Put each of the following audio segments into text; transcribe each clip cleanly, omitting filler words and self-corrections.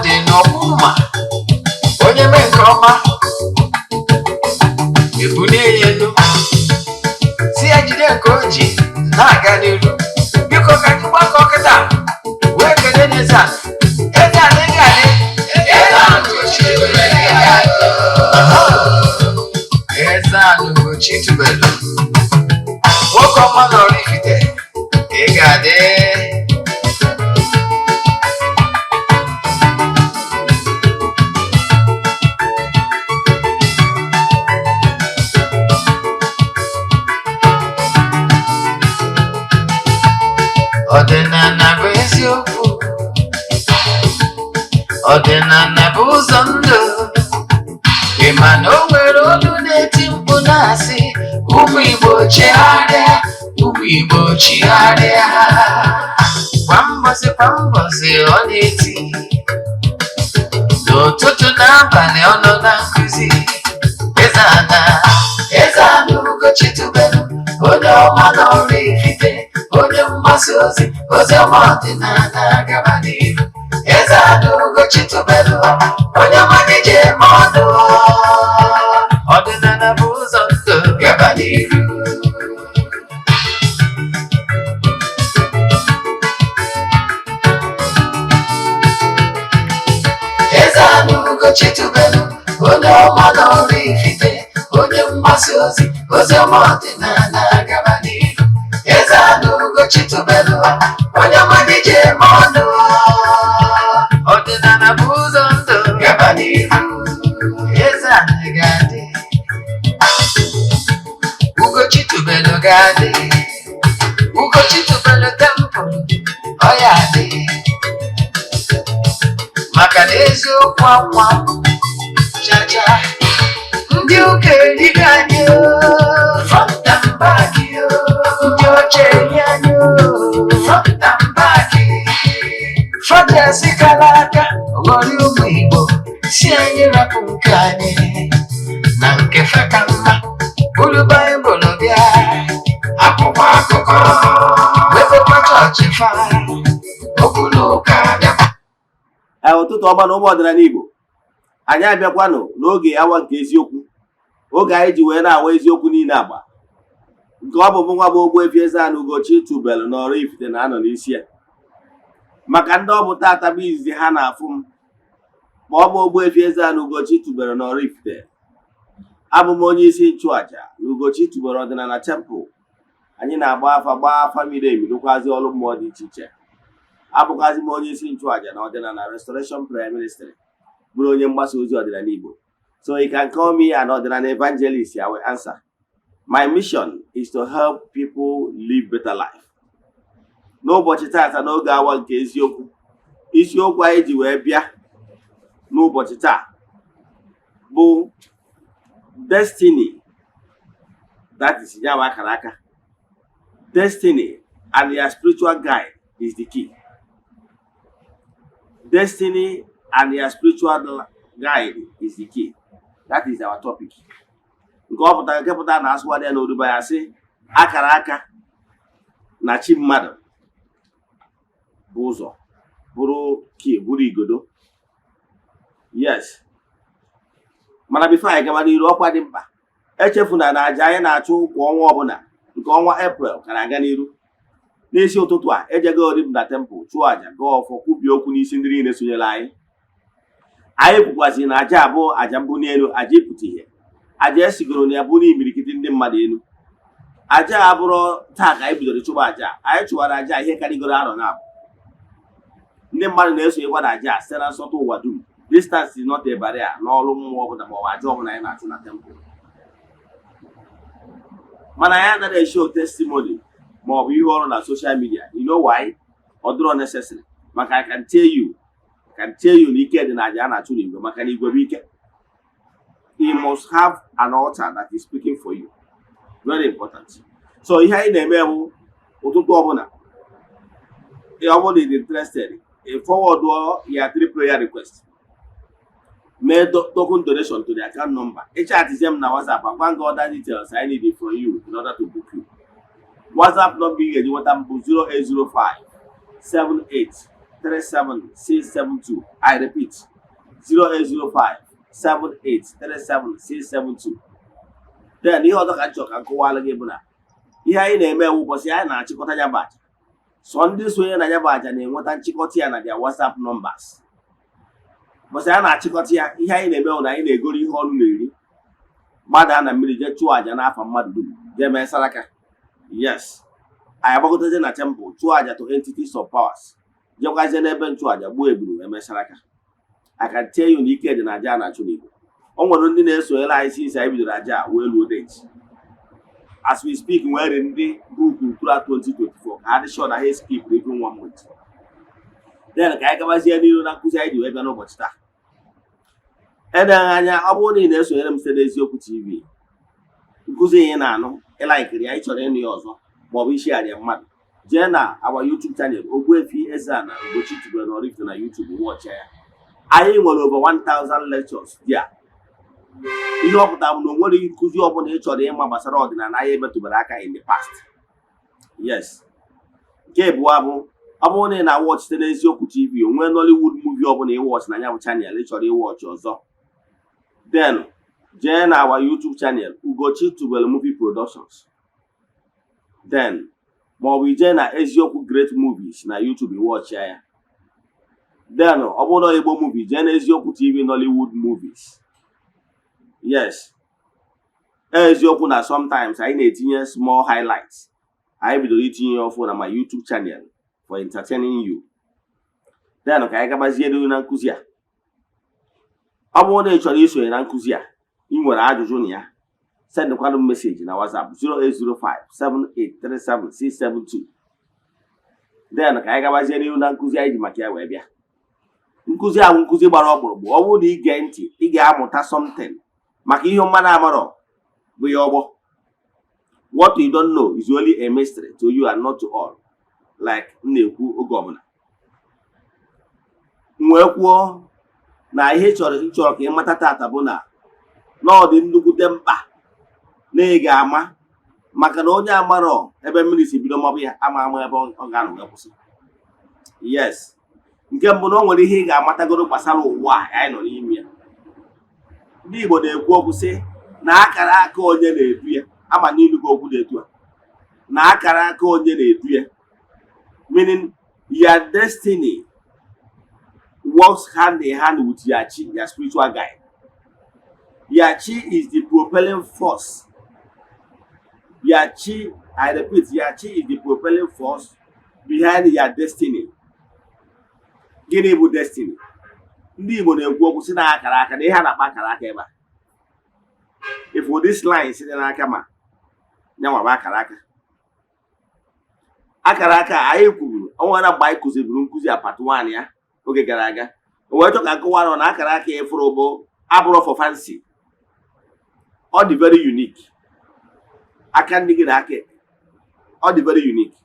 Dị n'ọkpụma onye mee nke ọma, ebulie ya elu, si ya jide nke o ji na-aga n'iru. Biko, ka anyị gbakọ kịta wee kelee n'eze a. Eze a ga-adị. Eze Ugochi tubelu ga-adị. Eze Ugochi tubelu, nwoke ọma na Oraifite, ị ga-adị. Ọdịnala bụ eziokwu, ọdịnala bụ ụzọ ndụ. Ị ma na o nwere olu na-eti mkpu na-asị, "Ụmụ Igbo, chigharịa, ụmụ Igbo, chigharịa." Kwa mbọsị kwa mbọsị ọ na-eti, n'ụtụtụ na abalị ọ nọ na nkụzi. Eze ana, Eze Ana Ugochi tubelu, onye ọma na Oraifite, onye mgbasa ozi ozi ọma ọdịnala, gaba n'ihu. Eze Ana Ugochi tubelu, onye ọma ji eme ọnụ, ọdịnala bụ ụzọ ndụ, gaba n'ihu. Eze Ana Ugochi tubelu, onye ọma na Oraifite, onye mgbasa ozi ozi ọma ọdịnala, gaba n'ihu. Eze Ana Ugochi tubelu, onye ọma ji eme ọnụ, ọdịnala bụ ụzọ ndụ, gaba n'ihu. Eze Ana ga-adị, Ugochi tubelu ga-adị, Ugochi tubelu temple ọ ya adị, maka na eziokwu anwa chacha. Ndị ụka erigo anyị o, front and back o. Ndị ọcha eri anyị o, front and back. Fathers kara aka ghọrọ ụmụ Igbo, si anyị rapụ nke anyị na nke fa ka mma. Buru Baịbụl bịa, akwụkwọ akụkọ, wepụkwa chọọchị fa, okwu na ụka bịa. Ee, ụtụtụ ọma na ụmụ ọdịnala Igbo. Anyị abịakwanụ n'oge awa nke eziokwu, oge anyị ji wee na-awa eziokwu niile agba nke ọ bụ mụ nwa bụ Ogbuefi Eze-Ana Ugochi tubelu na Oraifite na-anọ n'isi ya. Maka ndị ọ bụ tata bụ izizi ha na-afụ m, ma ọ bụ Ogbuefi Eze-Ana Ugochi tubelu na Oraifite, abụ m onye isi nchụaja na Ugochi tubelu ọdịnala temple. Anyị na-agba afa, gbaa afa miri emi, rụkwazi ọrụ mmụọ dị iche iche. Abụkwazi m onye isi nchụaja na ọdịnala Restoration Prayer Ministry, bụrụ onye mgbasa ozi ọdịnala Igbo. So you can call me an ọdịnala evangelist, I will answer. My mission is to help people live better life. N'ụbọchị tata, n'oge awa nke eziokwu, isiokwu anyị ji wee bịa n'ụbọchị taa bụ destiny, that is ya bụ akara aka. Destiny and your spiritual guide is the key. Destiny and your spiritual guide is the key. That is our topic. Nke ọ pụtara, nke pụtara na asụwadị ya n'oduba ya sị akara aka na chi mmadụ bụ ụzọ, bụrụ key, bụrụ igodo. Yes, mana before anyị gaba n'iru, ọkwa dị mkpa, echefuna na aja anyị na-achụ kwa ọnwa ọbụla, nke ọnwa April ka na-aga n'iru. N'isi ụtụtụ a, ejego m na temple chụọ aja, gaa ọfọ, kwubie okwu n'isi ndị niile sonyere anyị. Anyị kwukwazị na aja abụọ, aja mbuli elu, aja ịpụta ihe, aja esigoro na ya bụrụ imirikiti ndị mmadụ elu. Aja a bụrụ taa ka anyị bidoro chụba aja. Anyị chụwara aja ihe karịgoro arọ na abụ. Ndị mmadụ na-esonyekwa na aja site na nsọtụ ụwa dum. Distance is not a barrier n'ọrụ mmụọ ọbụla ma ọ bụ aja ọbụla anyị na-achụ na temple. Mana anyị anaghị eshow testimony ma ọ bụ ihe ọrụ na social media. You know why? Ọ dịrọ necessary, maka I can tell you na ike dị na aja a na-achụ n'igwe, maka na igwe bụ ike. You must have an altar that is speaking for you. Very important. So ihe anyị na-eme bụ, ụtụtụ ọbụla, ọ bụrụ na ị dị interested, ị forward ya three prayer request, mee token donation to the account number. Ị chatizie m na WhatsApp, agwa gị other details I need from you in order to book you. WhatsApp number ị ga-eji nweta m bụ 0805 78 37672. I repeat, 0805 78 37672. Then ihe ọzọ ka m chọrọ ka m kọwara gị bụ na ihe anyị na-eme ewu, ụbọchị anyị na-achịkọta ya bụ aja, sọ ndị sonye na ya bụ aja na-enweta nchịkọta ya na their WhatsApp numbers. Ụbọchị anyị na-achịkọta ya, ihe anyị na-eme bụ na anyị na-egoro ihe ọnụ na-eri, gbada na mmiri, jee chụọ aja n'afọ mmadụ dum, jee mee saraka. Yes, anyị agbakọtazie na temple, chụọ aja to entities of powers, jekwazie n'ebe nchụaja, gbuo eburu, eme saraka. I can tell you na ike dị na aja a na-achụ n'Igbo. O nwere ndị na-esonyere anyị since anyị bidoro aja a wee luo date. As we speak, nwere ndị book throughout 2024 ka ha dị sure na ha skip even one month. Then ka anyị gabazie n'iru na nkụzi anyị ji wee bịa n'ụbọchị taa. Edeghị anya, ọ bụrụ na ị na-esonyere m site n'Eziokwu TV, nkụzi ị na-anụ, ịlikeri ya, ị chọrọ ịnụ ya ọzọ, maọbụ ishare ya mmadụ, jee na our YouTube channel, Ogbuefi Eze-Ana Ugochi tubelu na Oraifite na YouTube, watch ya. Anyị nwere over 1000 lectures there. Ihe ọ pụtara bụ na o nwere nkụzi ọbụla ị chọrọ ịma gbasara ọdịnala anyị emetụbara aka in the past. Yes, nke abụọ bụ, ọ bụrụ na ị na-awatch site n'Eziokwu TV, o nwee Nollywood movie ọbụla ịwatch na ya bụ channel, ị chọrọ ịwatch ọzọ, then jee na our YouTube channel, Ugochi Tubelu Movie Productions, then maọbụ ijee na Eziokwu Great Movies na YouTube, ịwatch ya. Then ọ bụrụ na Igbo movie, jee na Eziokwu TV Nollywood Movies. Yes, eziokwu na sometimes anyị na-etinye small highlights. Anyị bidoro itinye ya ọfụ na my YouTube channel for entertaining you. Then ka anyị gabazie n'ihu na nkụzi a. Ọ bụrụ na ị chọrọ isonye na nkụzi a, ị nwere ajụjụ na ya, sendkwanụ m message na WhatsApp 08057837672. Then ka anyị gabazie n'ihu na nkụzi anyị ji maka ya wee bịa. Nkụzi ahụ, nkụzi gbara ọkpụrụkpụ. Ọ bụrụ na ige ntị, ị ga-amụta something, maka ihe mmadụ amarọ bụ ya ọgbọ. What you don't know is only a mystery to you and not to all, like m na-ekwu oge ọbụla. M wee kwuo na ihe chọrọ ka ị mata tata bụ na ọ dị nnukwute mkpa na ị ga-ama, maka na onye amarọ ebe mmiri si bido mabụ ya, ama ama ebe ọ ga-anọ wee kwụsị. Yes, nke mbụ na o nwere ihe ị ga-amatagoro gbasara ụwa a anyị nọ n'ime ya. Ndị Igbo na-ekwu okwu sị na akara aka onye na-edu ya. Ama n'ilu gị okwu na-etu a, na akara aka onye na-edu ya, meaning your destiny works hand in hand with your chi, your spiritual guide. Your chi is the propelling force. Your chi, I repeat, your chi is the propelling force behind your destiny. Gịnị bụ destiny? Ndị Igbo na-ekwu okwu si na akara aka, na ihe a na-akpa akara aka ebe a, if this line si n'aka ma nyanwa bụ akara aka. Akara aka anyị kwuru, o nwere mgbe anyị kụziburu nkụzi a part 1 ya oge gara aga. O wee chọ ka nkọwa na akara aka ịfụrụ bụ abụrụ for fancy. Ọ dị very unique. Aka ndị gị na aka ekpe, ọ dị very unique.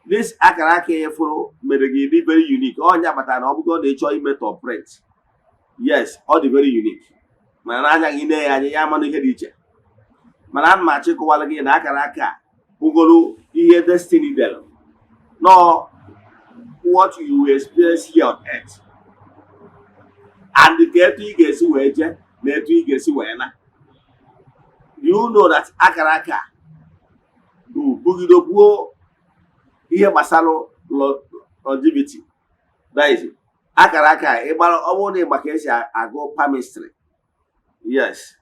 This akara aka ịfụrụ mere gị dị very unique. Ọnya kpatara na ọ bụrụ na ị chọọ ime top print, yes, ọ dị very unique, mana n'anya gị nee ya anya, ya amanụ ihe dị iche. Mana ana m achọ ịkọwara gị na akara aka a bụgoro ihe destiny dere nọ, what you will experience here on earth and ka etu ị ga-esi wee jee na etu ị ga-esi wee na. You know that akara aka bụ bugide gbuo ihe gbasara longevity, that is akara aka. Ịgbara, ọ bụrụ na ịgba ka esi agụ palmistry, yes,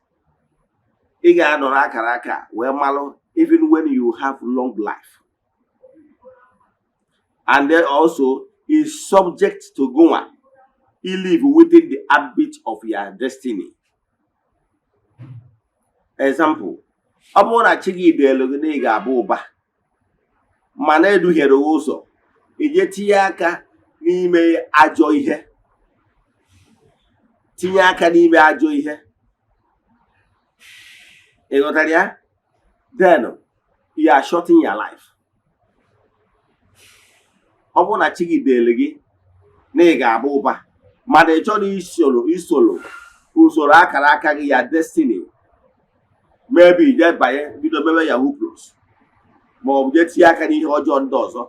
ị ga-anọrọ akara aka wee malụ even when you have long life. And then also is subject to gụnwa live within the ambit of your destiny. Example, ọ bụrụ na chi gị deelu gị na ị ga-abụ ụba, mana eduhiere gị ụzọ, ije tinye aka n'ime ajọ ihe, tinye aka n'ime ajọ ihe, ị ghọtara ya? Then you are shortening your life. Ọ bụrụ na chi gị deelu gị na ị ga-abụ ụba, mana ị chọrọ isoro usoro akara aka gị, ya destiny, maybe ije banye bido mewe yahoo plus, ma ọ bụ jee tinye aka n'ihe ọjọọ ndị ọzọ,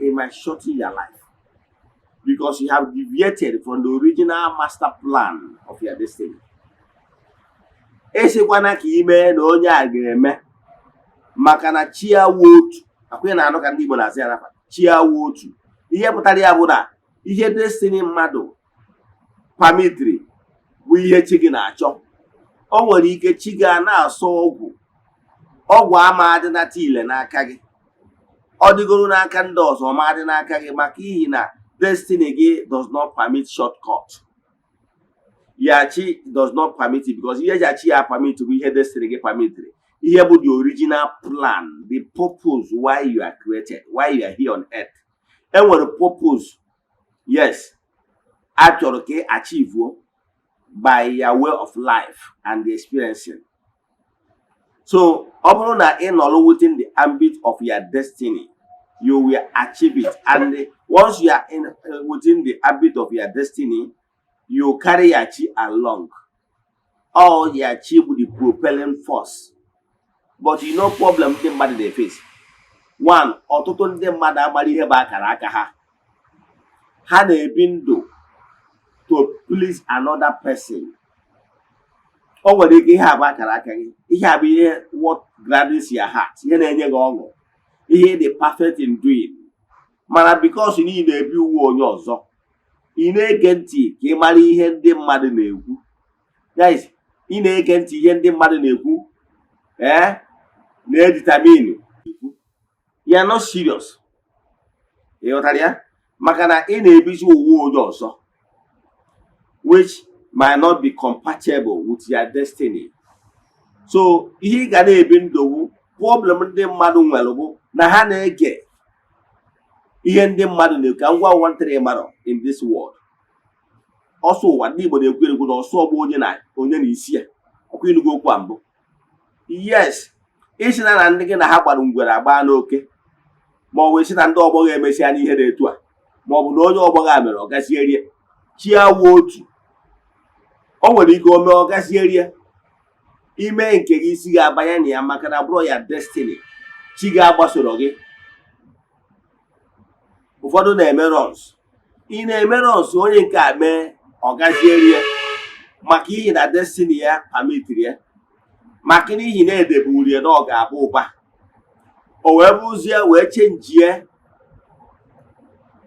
it might shorten your life. Because you have deviated from the original master plan of your destiny. Esikwana ka ime na onye a ga-eme, maka na chi ya wu otu akwụghị na anụ ka ndị Igbo na-asị ya nafa chi ya wu otu. Ihe pụtara ya bụ na ihe destiny mmadụ permitiri bụ ihe chi gị na-achọ. O nwere ike chi gị a na-asọ ọgwụ, ọgwụ ama adịnata ile n'aka gị. Ọ dịgoro n'aka ndị ọzọ, ma adị n'aka gị, maka ihi na destiny gị does not permit shortcut. Ya chi does not permit it, because ihe eji achi ya permit bụ ihe destiny gị permitiri, ihe bụ the original plan, the purpose why you are created, why you are here on earth. Enwere purpose, yes, a chọrọ ka ị achieve by your way of life and the experiencing. So ọ bụrụ na ị nọrọ within the ambit of your destiny, you will achieve it. And once you are in within the ambit of your destiny, you carry your chi along. All your chi bụ the propelling force. But you know, problem ndị mmadụ na-eface, one, ọtụtụ ndị mmadụ amara ihe bụ akara aka ha. Ha na-ebi ndụ to please another person. O nwere ike ihe a bụ akara aka gị, ihe a bụ ihe what gladdens your heart, ihe na-enye gị ọṅụ, ihe dị perfect in doing. Mana because na ị na-ebi uwe onye ọzọ, ị na-ege ntị ka ị mara ihe ndị mmadụ na-ekwu. Guys, ị na-ege ntị ihe ndị mmadụ na-ekwu, ee, na-edetermine you are not serious. Ị ghọtara ya? Maka na ị na-ebizi uwe onye ọzọ, which might not be compatible with your destiny. So ihe ị ga na-ebi ndụ, problem ndị mmadụ nwere bụ na ha na-ege ihe ndị mmadụ na-ekwu. Ka ngwa ụwa ntịrị mara in this world, ọsọ ụwa, ndị Igbo na-ekwu ekwu na ọsọ ọgbọ onye na onye na isi ya ọkwa. Ịnụgo okwu a mbụ? Yes, isi na na ndị gị na ha gbara ngwere agba n'oke, ma ọ bụ isi na ndị ọgbọ ga-emesịa n'ihe dị etu a, ma ọ bụ na onye ọgbọ ga mere ọ gazierie. Chi awụ otu, o nwere ike o mee ọ gazierie. Ime nke gị, isi ga-abanye na ya, maka na bụrụ ya destiny chi ga-agbasoro gị. Ụfọdụ na-eme runs, ị na-eme runs, onye nke a mee ọ gazierie, maka ihi na destiny ya permitiri ya, maka n'ihi na edeburie na ọ ga-aba ụba, o wee bụzie wee chenjie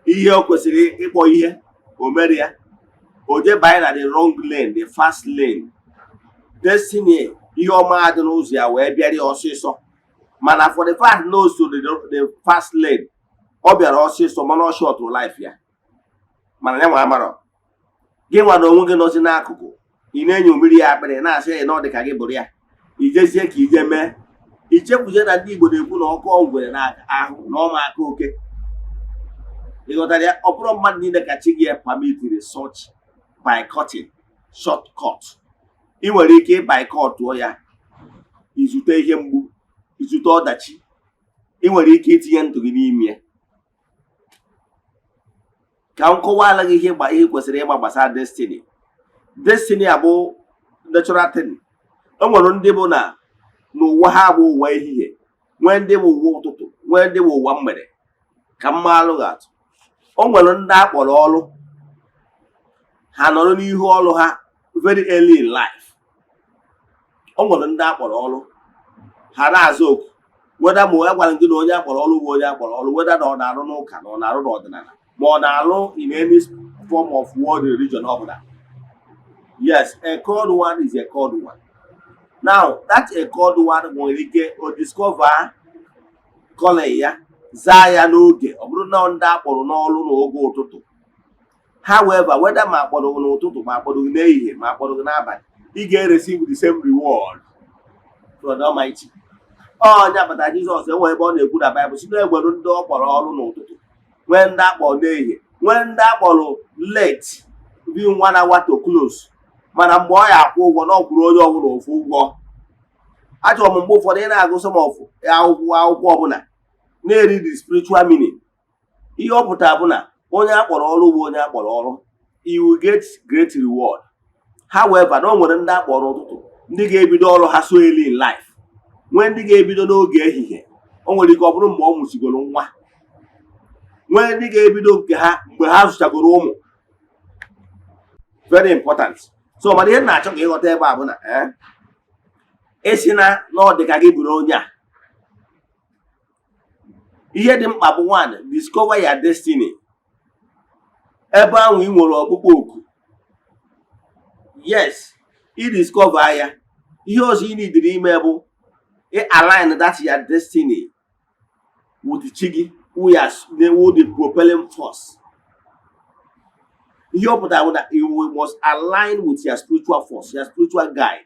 ihe o kwesịrị ịkpọ ihe o mere ya, o jee banye na the wrong lane, the fast lane. Destiny, ihe ọma dị n'ụzọ ya wee bịara ya ọsịsọ, mana for the fact na o so the fast lane, ọ bịara ọsịsọ, mana ọ shortụrụ life ya. Mana ya nwa amarọ. Gị nwa na onwe gị nọzi n'akụkụ, ị na-enyo mmiri ya akpịrị, na-asị ya na ọ dị ka gị bụrụ ya, ijezie ka ije mee. Ichekwuzie na ndị Igbo na-ekwu na ọkụ ngwere na ahụ na ọma aka oke. Ị ghọtara ya? Ọ bụrụ mmadụ niile ka chi gị permitiri such by cutting shortcut. Ị nwere ike ịboycottụọ ya, izute ihe mgbu, izute ọdachi. Ị nwere ike itinye ndụ gị n'ime ya. Ka m kọwara gị ihe gba ihe kwesịrị ịgba gbasara destiny. Destiny abụ natural thing. E nwere ndị bụ na n'ụwa ha bụ ụwa ehihie, nwee ndị bụ ụwa ụtụtụ, nwee ndị bụ ụwa mgbede. Ka m maalụ gị atụ, o nwere ndị akpọrọ ọrụ, ha nọrọ n'ihu ọrụ ha very early in life. O nwere ndị akpọrọ ọrụ, ha na-aza oku, weda ma a gwara gị na onye akpọrọ ọrụ bụ onye akpọrọ ọrụ, weda na ọ na-arụ n'ụka, na ọ na-arụ n'ọdịnala, ma ọ na-arụ in any form of world religion ọbụla. Yes, a called one is a called one. Now that a called one nwere ike o discover calling ya, zaa ya n'oge. Ọ bụrụ na ndị akpọrọ n'ọrụ n'oge ụtụtụ, however, whether ma akpọrọ gị n'ụtụtụ, ma akpọrọ gị n'ehihie, ma akpọrọ gị n'abalị, ị ga-receive the same reward from the Almighty. Ọnya kpatara Jizọs enwe ebe ọ na-ekwu na Baịbụl si na enwere ndị ọ kpọrọ ọrụ n'ụtụtụ, nwee ndị akpọrọ n'ehihie, nwee ndị akpọrọ late, bi one hour to close. Mana mgbe ọ ya akwụ ụgwọ, na ọ kwụrụ onye ọbụla ofu ụgwọ. Achọrọ m mgbe ụfọdụ ị na-agụ some of akwụkwọ ọbụla, na-eri the spiritual meaning. Ihe ọ pụtara bụ na onye akpọrọ ọrụ bụ onye akpọrọ ọrụ, you will get great reward. However, na o nwere ndị akpọrọ ụtụtụ, ndị ga-ebido ọrụ ha so early in life, nwee ndị ga-ebido n'oge ehihie. O nwere ike ọ bụrụ mgbe ọ mụsigoro nwa. Nwee ndị ga-ebido nke ha mgbe ha zụchagoro ụmụ. Very important. So mana ihe m na-achọ ka ịghọta ebe a bụ na esi na na ọ dị ka gị bụrụ onye a, ihe dị mkpa bụ, one, discover your destiny, ebe ahụ ị nwere ọkpụkpọ oku. Yes, ị discover ya, ihe ọzọ ị nidiri ime bụ ị align that your destiny with chi gị, who the propelling force. Ihe ọ pụtara bụ na you must align with your spiritual force, your spiritual guide.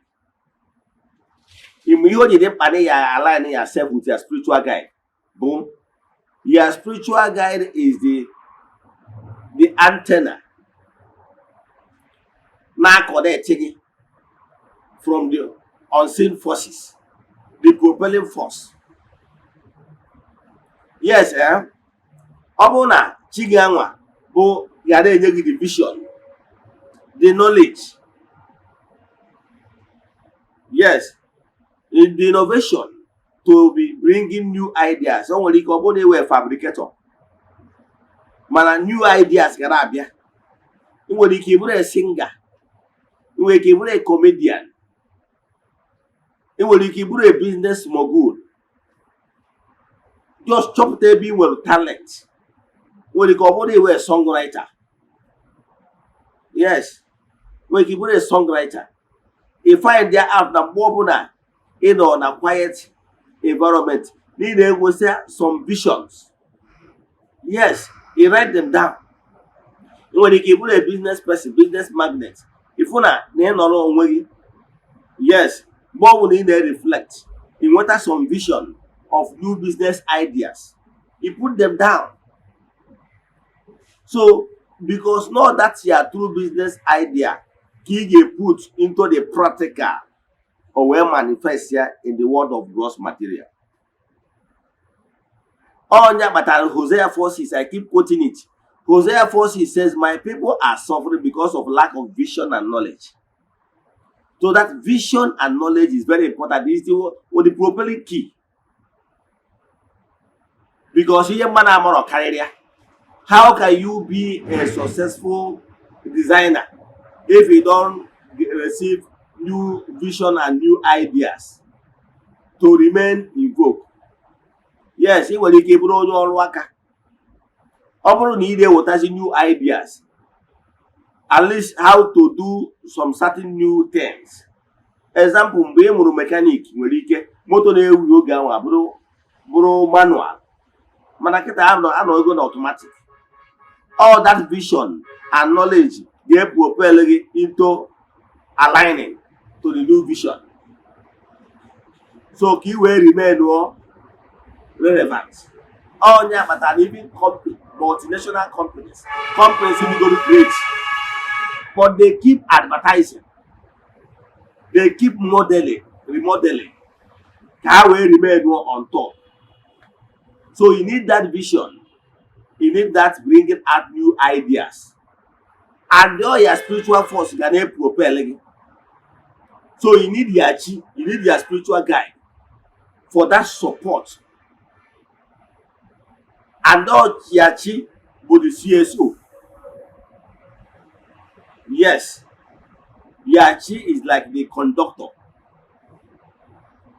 Ịmụ ihe o ji dị mkpa na ya align yourself with your spiritual guide bụ your spiritual guide is the antenna na-connect gị from the unseen forces, the propelling force. Yes, ọ bụrụ na chi gị anwa bụ ga na-enye gị the vision, the knowledge, yes, the innovation to be bringing new ideas. O nwere ike ọ bụrụ na iwe fabricator, mana new ideas gara abịa. Ị nwere ike ịbụrụ a singer, ị nwere ike ịbụrụ a comedian, ị nwere ike ịbụrụ a business mogul. Just chọpụta ebe ị nwere talent. Nwere ike ọ bụrụ iwe songwriter. Yes, nwere ike ịbụrụ a songwriter. Ị find ya out na mgbe ọbụla ị nọ na quiet environment, na ị na-enwesị some visions. Yes, you write them down. Ị nwere ike ịbụrụ a business person, business magnate. Ịfụ na ị nọrọ onwe gị, yes, mgbe ọbụla ị na-reflect, ị nweta some vision of new business ideas, you put them down. So because not that your true business idea ka ị ga-put into the practical o wee manifest ya in the world of gross material. Ọnya kpatara Hosea 4:6, I keep quoting it. Hosea 4:6 says, "My people are suffering because of lack of vision and knowledge." So that vision and knowledge is very important. It's the propelling key, because ihe mmadụ amarọ karịrị ya. How can you be a successful designer if you don't receive new vision and new ideas to remain in vogue? Yes, ị nwere ike ịbụrụ onye ọrụ aka. Ọ bụrụ na ị na-ewetazi new ideas, at least how to do some certain new things. Example, mgbe ị mụrụ mechanic, nwere ike moto na-ewu oge ahụ abụrụ bụrụ manual, mana kịta anọ anọgo na automatic. All that vision and knowledge ga-propel gị into aligning to the new vision, so ka ị wee remain relevant. Ọnya kpatara even company, multinational companies, companies bigoro great, but they keep advertising, they keep modeling, remodeling, ka ha wee remain on top. So you need that vision, you need that bringing out new ideas, and all your spiritual force ga na-propel gị. So you need your chi, you need your spiritual guide for that support. And all your chi bụ the CSO. Yes, your chi is like the conductor.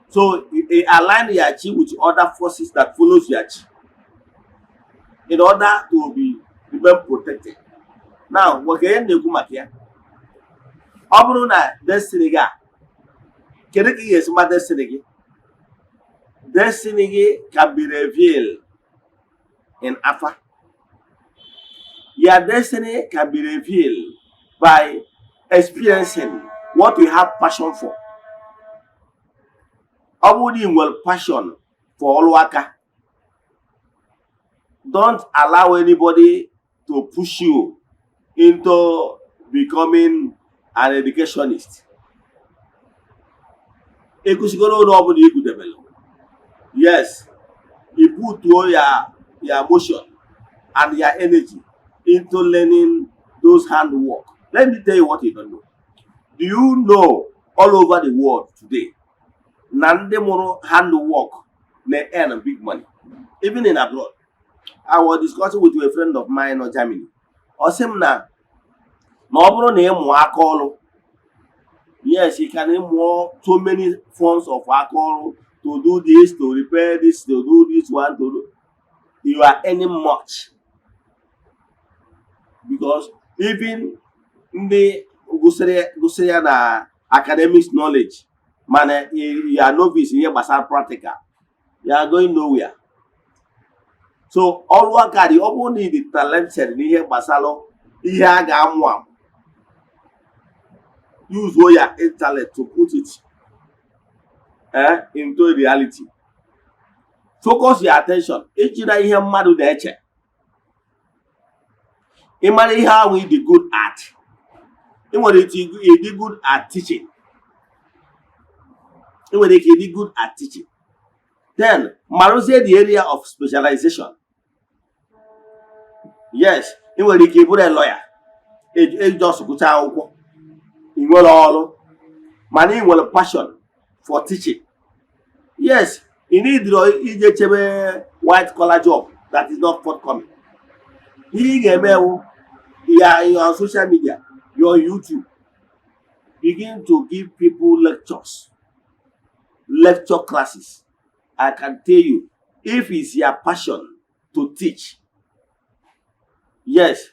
So you align your chi with other forces that follows your chi in order to be remain protected. Now, maka ihe m na-ekwu maka ya, ọ bụrụ na destiny gị a, kedu ka ị ga-esi ma destiny gị? Destiny gị can be revealed in afa. Your destiny can be revealed by experiencing what you have passion for. Ọ bụrụ na ị nwere passion for ọrụ aka, don't allow anybody to push you into becoming an educationist. Ịkụzigoro ụlọ ọbụla igudebere, yes, i putuo ya motion and your energy into learning those handwork. Let me tell you what you don't know. Do you know all over the world today na ndị mụrụ handwork na-earn big money, even in abroad? I was discussing with a friend of mine nọ Germany. Ọ sị m na ọ bụrụ na ị mụọ aka ọrụ, yes, you can mụọ so many forms of aka ọrụ, to do this, to repair this, to do this one, to do, you are earning much, because even ndị gụsịrị ya na academics knowledge, mana you are novice ihe gbasara practical, you are going nowhere. So ọrụ aka dị. Ọ bụrụ na ị dị talented n'ihe gbasara ihe a ga-amụ amụ, use your intellect to put it into reality. Focus your attention ijira ihe mmadụ na-eche. Ịmara ihe ahụ ị dị good at, ị nwere ike ịdị good at teaching, ị nwere ike ịdị good at teaching, then marụzie the area of specialization. Yes, ị nwere ike ịbụrụ a lawyer, just gụchaa akwụkwọ, ị nwere ọrụ, mana ị nwere passion for teaching. Yes, ị need ije chebe white collar job that is not forthcoming. Ihe ị ga-eme wụ ya, on social media, your YouTube, begin to give people lectures, lecture classes. I can tell you, if it's your passion to teach, yes,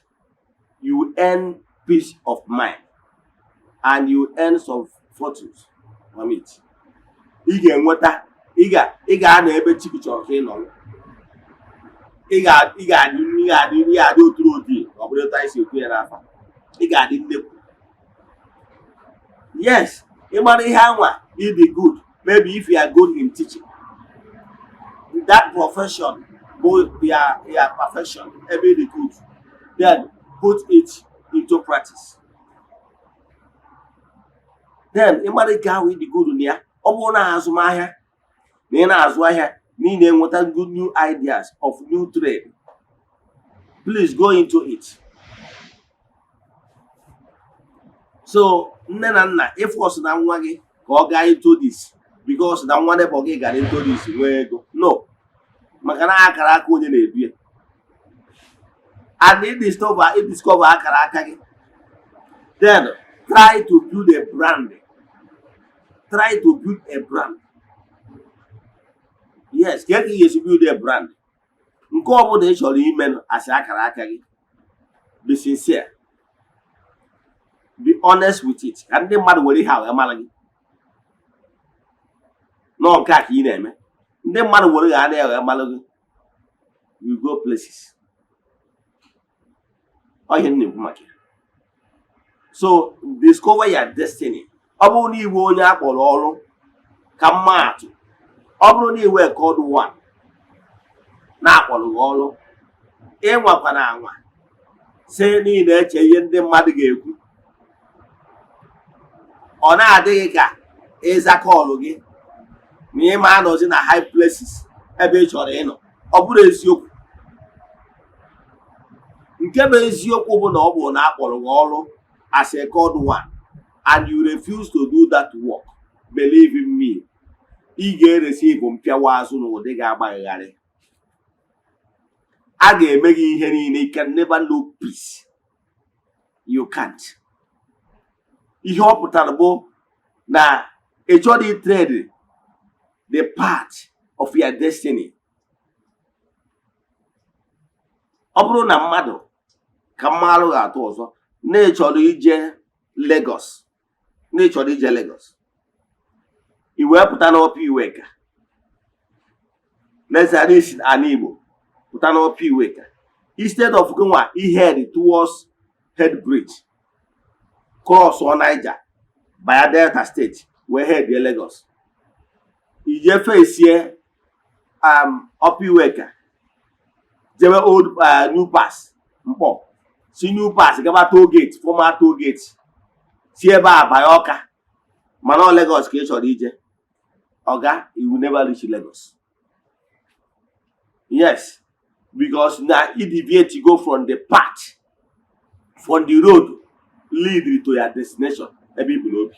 you earn peace of mind and you earn some fortunes from it. Ị ga-enweta, ị ga-anọ ebe chi gị chọrọ ka ị nọrọ. Ị ga-adị oturu odi. Ọ bụrụ etu anyị si ekwu ya n'afa, ị ga-adị nnekwu. Yes, ị mara ihe anwa ị dị good. Maybe if you are good in teaching, that profession bụ your profession ebe ị dị good, then put it into practice. Then ị mara nke ahụ ị dị good na ya, ọ bụrụ na azụmahịa, na ị na-azụ ahịa, na ị na-enweta good new ideas of new trade, please go into it. So nne na nna, ịforce na nwa gị ka ọ gaa into this because na nwa neighbor gị gara into this nwee ego, no, maka na akara aka onye na-edu ya. And ị discover akara aka gị, then try to build a brand. Try to build a brand. Yes, ka ị ga-esi build a brand? Nke ọ bụla ị chọrọ ime asị akara aka gị, be sincere, be honest with it, ka ndị mmadụ were ihe a wee mara gị nọọ nke a ka ị na-eme. Ndị mmadụ were ga anaghị wee mara gị, you go places. Ọ ihe m na-ekwu maka ya. So discover your destiny. Ọ bụrụ na iwe onye a kpọrọ ọrụ, ka mma atụ, ọ bụrụ na iwe called one na-akpọrọ gị ọrụ, ịnwakwana anwa si na ị na-eche ihe ndị mmadụ ga-ekwu, ọ na-adịghị ka ịza call gị ma ị ma anọzi na high places ebe ị chọrọ ịnọ. Ọ bụrụ eziokwu, nke bụ eziokwu bụ na ọ bụ na akpọrọ gị ọrụ as a called one and you refuse to do that work, believe in me, ị ga-ereceive mpịawa azụ n'ụdị ga-agbagharị. A ga-eme gị ihe niile. You can never know peace. You can't. Ihe ọ pụtara bụ na ị chọrọ tread the path of your destiny. Ọ bụrụ na mmadụ, ka mmalụ ga-atụ ọzọ, na ị chọrọ ije Lagos, na ị chọrọ ije Lagos, i wee pụta n'Upper Iweka, lezara isi ala Igbo, pụta n'Upper Iweka, instead of gịnwa head towards head bridge, cross on Niger baya Delta State wee head Lagos, ije fesie Upper Iweka, jebe old New Pass Nkpor, si New Pass gaba toll gate, former toll gate, si ebe a banye Ọka, mana ọ Lagos ka ị chọrọ ije, oga, you will never reach Lagos. Yes, because na i deviate go from the path, from the road lead to your destination ebe i bu n'obi.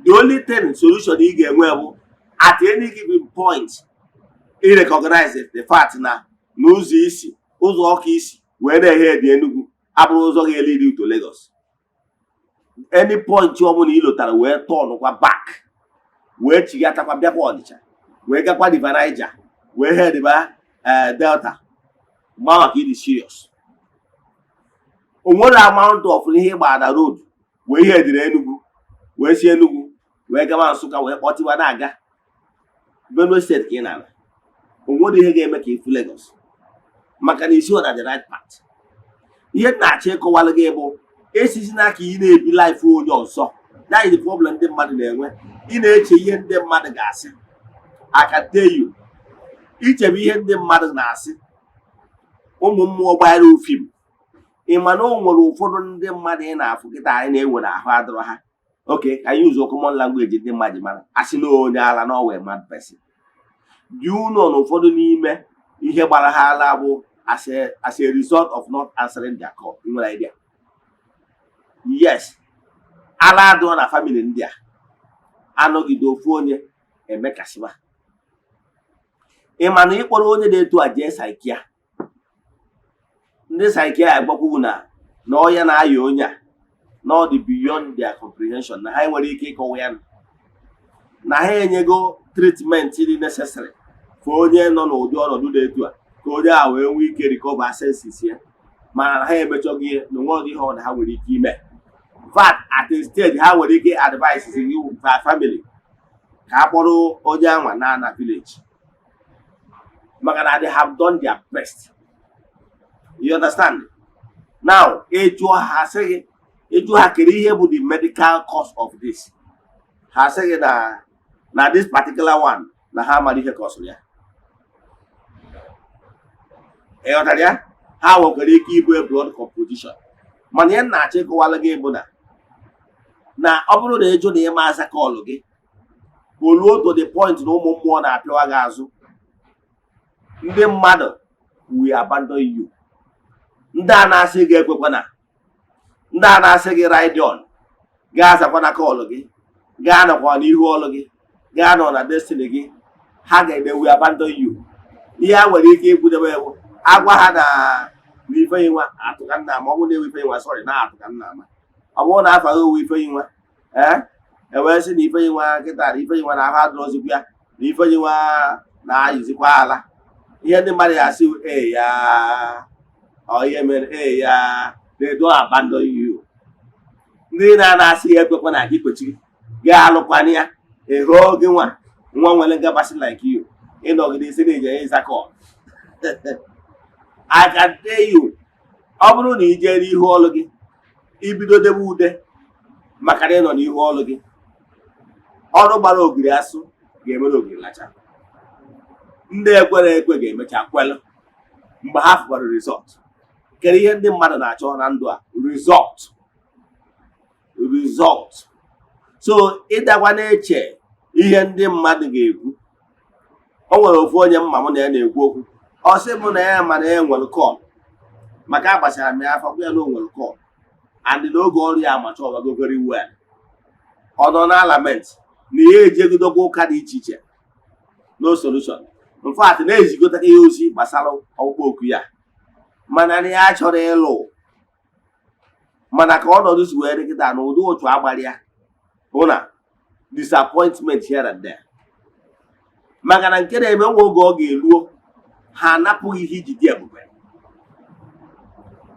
The only thing, solution ị ga-enwe bụ, at any given point, I recognize the fact na n'ụzọ isi, ụzọ Ọka isi wee na-ehe dị Enugu abụrụ ụzọ ga-elead to Lagos. Any point ọbụla ị lotara wee turnụkwa back, wee chigatakwa, bịakwa Ọnịcha, wee gakwa River Niger, wee headba Delta, gba maka ịdị serious. O nwere amount of ihe ịgba na road wee ihe ediri Enugu, wee si Enugu wee gaba Nsụka, wee kpọtiwa na-aga Benue State ka ị na-ala. O nwere ihe ga-eme ka ifu Lagos maka na isi na the right path. Ihe m na-achọ ịkọwalụ gị bụ esizi n'aka ị na-ebi life onye ọzọ. That is the problem ndị mmadụ na-enwe. Ị na-eche ihe ndị mmadụ ga-asị. I can tell you, ichebe ihe ndị mmadụ na-asị, ụmụ mmụọ gbara ofim. Ị ma na o nwere ụfọdụ ndị mmadụ ị na-afụ kịta anyị na-ewe na ahụ adịrọ ha oke. Ka anyị use common language ndị mmadụ mara, asị na onye ala na ọwa mad person. Do you know na ụfọdụ n'ime ihe gbara ha ala bụ as a result of not answering their call? Ị nwere idea? Yes, ala adịrọ na family ndị a anọgide ofu onye emekasịba. Ị ma na ịkpọrọ onye na-etu a jee psychiatrist, ndị psychiatrist agbakwugwu na ọya na-aya onye a na ọ dị beyond their comprehension, na ha nwere ike ịkọwa ya, na ha enyego treatment dị necessary for onye nọ n'ụdị ọnọdụ dị etu a, ka onye a wee nwee ike recover senses ya, mana na ha emechọghị ihe na onwe ihe ọ na ha nwere ike ime. In fact, at a stage, ha nwere ike advice you family ka a kpọrọ onye anwa na village, maka na they have done their best. You understand? Now, ịjụọ ha, sị gị, ịjụ ha kedu ihe bụ the medical cause of this, ha sị gị na this particular one, na ha amara ihe cause ya. Ị ghọtara ya? Ha nwekwara ike ibu blood composition, mana ihe m na-achọ ịkọwalụ gị bụ na ọ bụrụ na ịjụ na ịma aza call gị, o ruo to the point na ụmụ mmụọ na-apịawa gị azụ, ndị mmadụ will abandon you. Ndị a na-asị gị ekwekwana, ndị a na-asị gị ride on, gaa azakwana call gị, gaa nọkwa n'ihu ọlụ gị, gaa nọ na destiny gị, ha ga-eme will abandon you. Ihe ha nwere ike ikwudebe ewu agwa ha na Ifeyinwa atụka nna ama. Ọ bụrụ na ewu Ifeyinwa, sorry, na atụka nna ama, ọ bụrụ na afa owu Ifeyinwa, ee, ewee sị na Ifeyinwa kịta, na Ifeyinwa na ahụ adịrọzikwa ya, na Ifeyinwa na-ayịzikwa ala. Ihe ndị mmadụ ya asị, ee, ya ọ ihe mere, ee, ya they don't abandon you. Ndị na-asị ya ekwekwa na gị kwechiri gị alụkwana ya. Ịhụ gị nwa nwa nwere ngabasị like you, ịnọgide isi na ije ịza call. I can tell you, ọ bụrụ na ị jee n'ihu ọlụ gị, ibido debe ude maka na ị nọ n'ihu ọlụ gị, ọrụ gbara ogiri asụ ga-emere ogiri lacha. Ndị ekwere ekwe ga-emecha kwelụ mgbe ha fụkwara result. Kedu ihe ndị mmadụ na-achọ na ndụ a? Result, result. So ịdakwa na-eche ihe ndị mmadụ ga-ekwu. O nwere ofu onye mma mụ na ya na-ekwu okwu, ọ sị mụ na ya ma na ya nwere call, maka agbachara m ya afọ gwa ya na o nwere call and n'oge ọrụ ya amacha ọwago very well. Ọ nọ na lament na ya ejegidokwa ụka dị iche iche, no solution. In fact, na-ezigota ya ozi gbasara ọkpụkpọ oku ya, mana na ya chọrọ ịlụ, mana ka ọnọdụ si wee dị kịta na ụdị otu agbara ya bụ na disappointment here and there, maka na nke na-eme nwa oge ọ ga-eruo, ha anapụghị ihe iji dị ebube,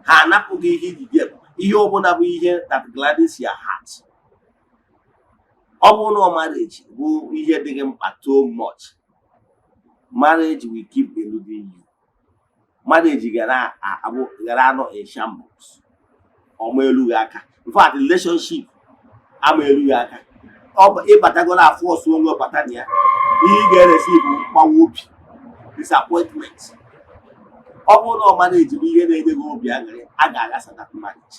ha anapụghị ihe iji dị ebube, ihe ọbụla bụ ihe that gladdens your heart. Ọ bụrụ na marriage bụ ihe dị gị mkpa too much, marriage will keep eluding you. Marriage gara abụ gara anọ in shambles, ọma elughị aka. In fact, relationship ama elughị aka. Ọ bụ ịbatagoro afọ ọsọ onwe bata na ya, ihe ị ga-eresi bụ mgbawa obi, disappointment. Ọ bụrụ na ọ marriage bụ ihe na-enye gị obi aṅụrị, a ga-aghasa that marriage.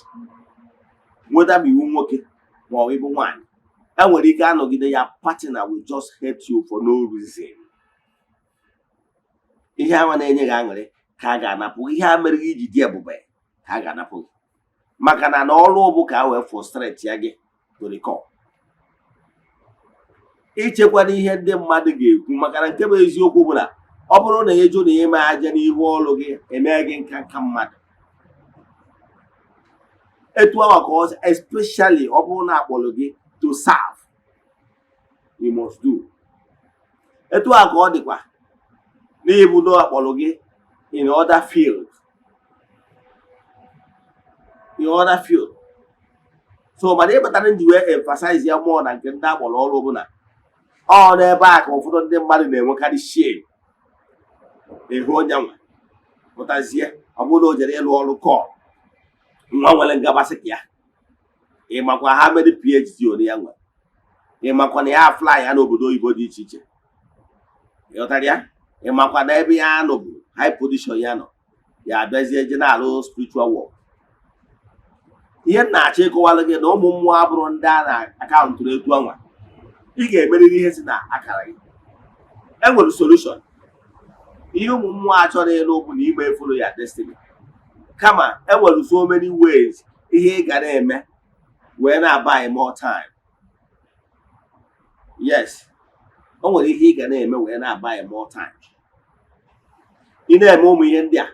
Nweta ma iwu nwoke ma ọ bụ ịbụ nwaanyị, e nwere ike anọgide ya, partner will just hate you for no reason. Ihe ahụ na-enye gị aṅụrị ka a ga-anapụ gị, ihe a mere gị iji dị ebube ka a ga-anapụ gị, maka na ọrụ bụ ka a wee frustrate ya gị to the core. Ichekwana ihe ndị mmadụ ga-ekwu, maka na nke bụ eziokwu bụ na Ọ bụrụ na ịjụ na ime aja n'ihu ọrụ gị, eme gị nka nka mmadụ. Etu ahụ ka ọ, especially ọ bụrụ na akpọrọ gị to serve, you must do. Etu a ka ọ dịkwa n'ịbụ na akpọrọ gị in other field, in other field. So mana ịkpatara m ji wee emphasize ya mmụọ na nke ndị akpọrọ ọrụ bụ na ọ n'ebe a ka ụfọdụ ndị mmadụ na-enwekarị shame. Ehu onye nwe pụtazie, ọ bụrụ na o jere ịlụ ọrụ kọl nwa nwere ngabasị ka ya, ị makwa ha mere PhD ole ya nwere, ị makwa na ya fly ya n'obodo oyibo dị iche iche, ịghọtara ya? Ị makwa na ebe ya nọ bụ high position ya nọ, ya abịazie je na-alụ spiritual work. Ihe m na-achọ ịkọwalụ gị na ụmụ mmụọ abụrụ ndị a na-akaụntụrụ etu anwa. Ị ga-emerịrị ihe si na akara gị. E nwere solution. Ihe ụmụ mmụọ achọrọ ịlụ bụ na ime follow ya destiny, kama e nwere so many ways ihe ị ga na-eme wee na-buy more time. Yes, o nwere ihe ị ga na-eme wee na-buy more time. Ị na-eme ụmụ ihe ndị a,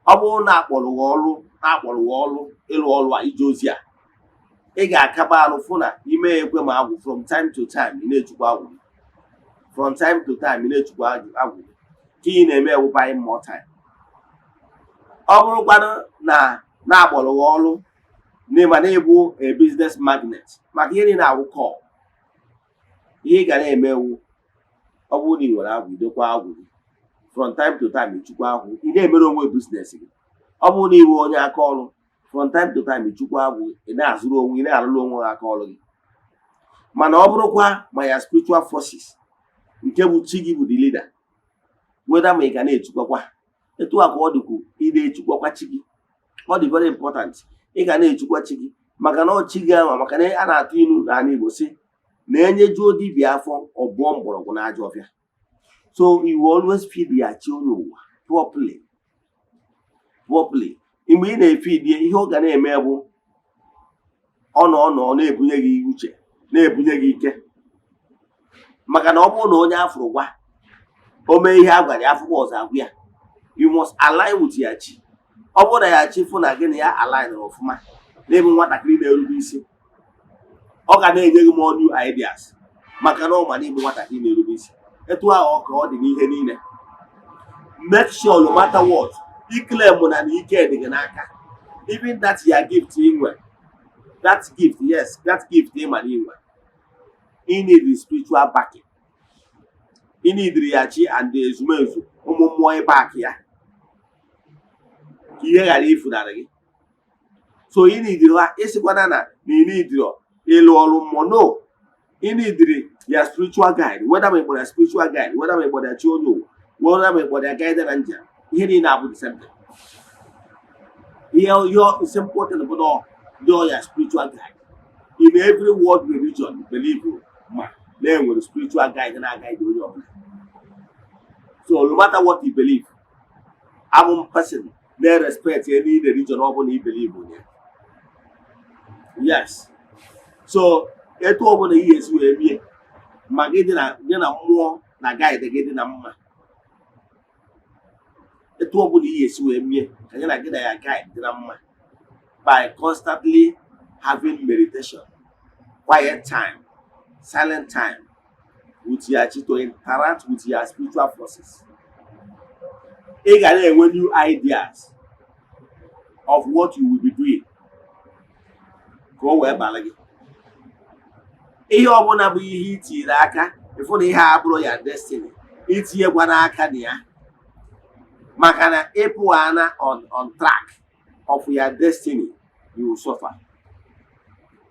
ọ bụrụ na akpọrọ gị ọrụ, na-akpọrọ gị ọrụ ịlụ ọrụ a, ije ozi a, ị ga-akaba arụ fụ na ime ekwe ma agwụ. From time to time ị na-echukwa agwụ gị, from time to time ị na-echukwa agwụ gị, ka ị na-eme ewu buying more time. Ọ bụrụkwanụ na na-akpọrọ gị ọrụ n'ịma na ịbụ a business magnate, maka ihe niile awụ kọl, ihe ị ga na-eme ewu, ọ bụrụ na ị nwere agwụ, idokwa agwụ gị. From time to time ịchukwa agwụ, ị na-emere onwe business gị. Ọ bụrụ na ị bụ onye aka ọrụ, from time to time ịchukwa agwụ, ị na-azụrụ onwe, ị na-arụrụ onwe gị aka ọrụ gị. Mana ọ bụrụkwa ma ya spiritual forces, nke bụ chi gị bụ the leader, weda ma ị ga na-echukwakwa, etu a ka ọ dịkwu. Ị na-echukwakwa chi gị, ọ dị very important. Ị ga na-echukwa chi gị, maka na ọ chi gị ahụ, maka na a na-atụ ilu n'ala Igbo si na enyejuo dibịa afọ, ọbụọ mgbọrọgwụ na ajọ ọfịa. So you will always feed ya chi onye ụwa properly, properly. Mgbe ị na-efeed ya, ihe ọ ga na-eme bụ ọ nọ na-ebunye gị uche, na-ebunye gị ike, maka na ọ bụrụ na onye afụrụ gwa o mee ihe a gwara ya, afụkwa ọzọ agwụ ya. You must align with ya chi. Ọ bụrụ na ya chi fụ na gị na ya align ọfụma, n'ịbụ nwatakịrị na-erube isi, ọ ga na-enye gị more new ideas, maka na ọ ma na ịbụ nwatakịrị na-erube isi. Etu ahụ ọ ka ọ dị n'ihe niile. Make sure, no matter what, iclaim na ike dị gị n'aka. Even that your gift ị nwe, that gift, yes, that gift ị ma na ị nwe, ị need the spiritual backing. Ị need ya chi and ezumezu ụmụ mmụọ ịback ya, ka ihe ghara ifunarị gị. So ị need ha. Ịsịkwana na ị need ịlụ ọrụ mmụọ, no, ị need ya spiritual guide, whether ma ị kpọrọ ya spiritual guide, whether ma ị kpọrọ ya chi onye ụwa, whether ma ị kpọrọ ya guide na njem, ihe niile abụ the same thing. Ihe simple thing bụ na dị ya spiritual guide. In every world religion believe ma na enwere spiritual guide na-aguide onye ọbụla. So no matter what you believe, abụ m person na-respect any religion ọ bụla i believe in ya. Yes, so etu ọbụla ị ga-esi wee mie ma gị dị na gị na mmụọ na guide gị dị na mma, etu ọbụla ị ga-esi wee mie ka gị na ya guide dị na mma, by constantly having meditation, quiet time, silent time with your chi, to interact with your spiritual forces, ị ga na-enwe new ideas of what you will be doing ka o wee bara gị. Ihe ọbụla bụ ihe itinyere aka, ịfụ na ihe a bụrụ ya destiny, itinyekwa n'aka na ya, maka na ịpụ ana on track of your destiny, you will suffer.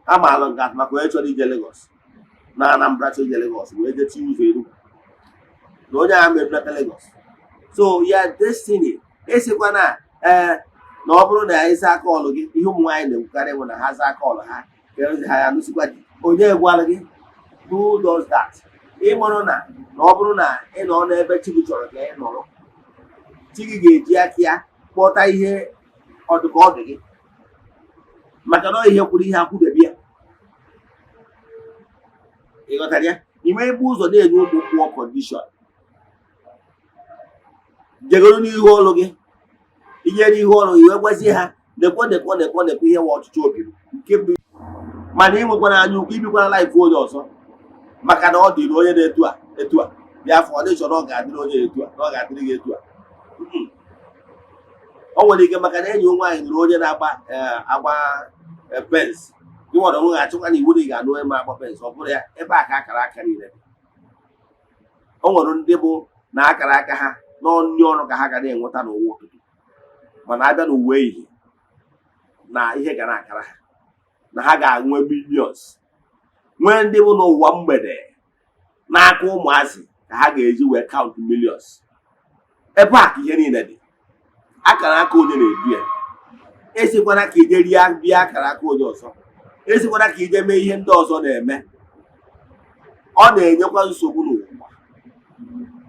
Amaala nke maka onye chọrọ ije Lagos na Anambra, chọrọ ije Lagos wee jee tinye ụzọ Enugu, na onye ahụ mebirata Lagos. So ya destiny esikwa na ee na ọ bụrụ na ịza aka ọlụ gị, ihe ụmụ nwaanyị na-ekwukarị bụ na ha zaa aka ọlụ ha ka ha ya nụsịkwa di. Onye gwara gị? Who does that? Ị mụrụ na ọ bụrụ na ị nọ n'ebe chi gị chọrọ ka ị nọrọ, chi gị ga-eji aka ya kpọta ihe ọdụka ọ dị gị, maka na ọ ihe kwuru ihe akwụdebe ya. Ị ghọtara ya? Ime ebe ụzọ na-enye ụmụ mmụọ condition. Jegoro n'ihu ọrụ gị, inye n'ihu ọrụ gị, wee gwazie ha, nekwo, nekwo, nekwo, nekwo ihe nwe ọchịchị obi m nke bụ. Mana ị nwekwana anya ukwu, ibikwana life onye ọzọ, maka na ọ dịrị onye na-etu a etu a bịa afọ, ọ dị chọrọ ọ ga-adịrị onye etu a na ọ ga-adịrị gị etu a. O nwere ike maka na enyi nwaanyị nụrụ onye na-agba agba Benz, gị nwere onwe ga-achọkwa na iwu na ị ga-anụ onye ma agba Benz. Ọ bụrụ ya ebe a ka akara aka niile dị. O nwere ndị bụ na akara aka ha n'ọnụ ọrụ ka ha ga na-enweta n'ụwa ụtụtụ, mana abịa n'uwe ehihie na ihe ga na-akara ha na ha ga-enwe millions. Nwee ndị bụ n'ụwa mgbede n'aka ụmụazị ka ha ga-eji wee count millions. Ebe a ka ihe niile dị. Akara aka onye na-edu ya. Esikwana ka ije rie bịa akara aka onye ọzọ, esikwana ka ije mee ihe ndị ọzọ na-eme. Ọ na-enyekwa nsogbu n'ụwa.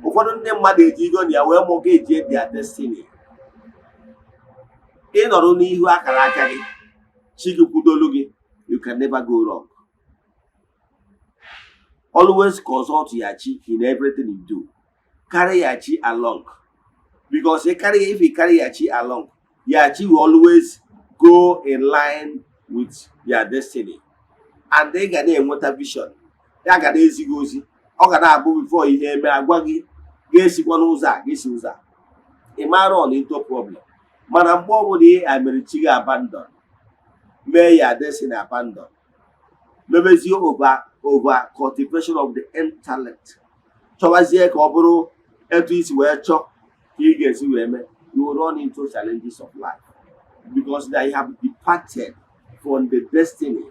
Ụfọdụ ndị mmadụ ejigo na ya wee mortgage their destiny. Ịnọrọ n'ihu akara aka gị, chi gị kwudolu gị, you can never go wrong. Always consult your chi in everything you do. Carry your chi along, because you carry if you carry your chi along, your chi will always go in line with your destiny, and ị ga na-enweta vision ya, ga na-ezi gị ozi. Ọ ga na-abụ before ihe eme, agwa gị ga-esikwa n'ụzọ a, ga-esi ụzọ a, ị mara on into problem. Mana mgbe ọbụla ị mere chi gị abandon, mee ya destiny abandon, mebezie over cultivation of the intellect, chọwazie ka ọ bụrụ etu isi wee chọọ ka ị ga-esi wee mee, you will run into challenges of life, because they have departed from the destiny,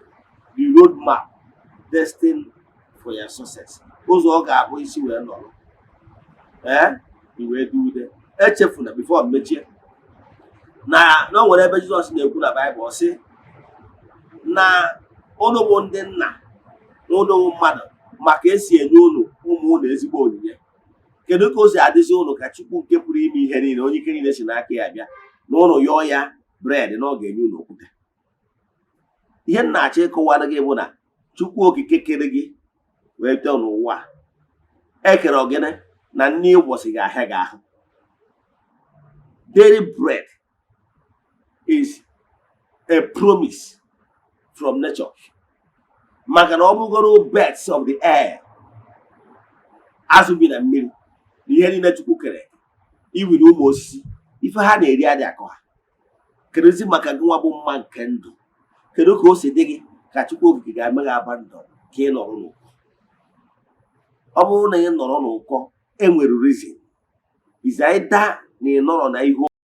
the roadmap destined for your success. Ụzọ ọ ga-abụ isi wee nọrọ ee i wee du ude. Echefuna, before m mechie, na o nwere ebe Jizọs na-ekwu na Baịbụl, sị na unu bụ ndị nna na unu bụ mmadụ, maka esi enye unu ụmụ unu ezigbo onyinye, kedu ka o si adịzi unu ka Chukwu nke pụrụ ime ihe niile, onye ike niile si n'aka ya bịa, na ụnụ yọọ ya bread na ọ ga-enye unu okwute? Ihe m na-achọ ịkọwara gị bụ na Chukwu Okike kere gị wee bịa n'ụwa a, ekere ogene na nne ụbọchị ga-ahịa gị ahụ. Daily bread is a promise from nature, maka na ọ bụgoro birds of the air, azụ bi na mmiri na ihe niile Chukwu kere, iwiri ụmụ osisi, ife ha na-eri adị akọ ha. Kedụzi maka gị nwa bụ mma nke ndụ? Kedu ka o si dị gị ka Chukwu Okike ga-eme gị abandon ka ị nọrọ n'ụkọ? Ọ bụrụ na ị nọrọ n'ụkọ, enwere reason. Is either na ị nọrọ na ihu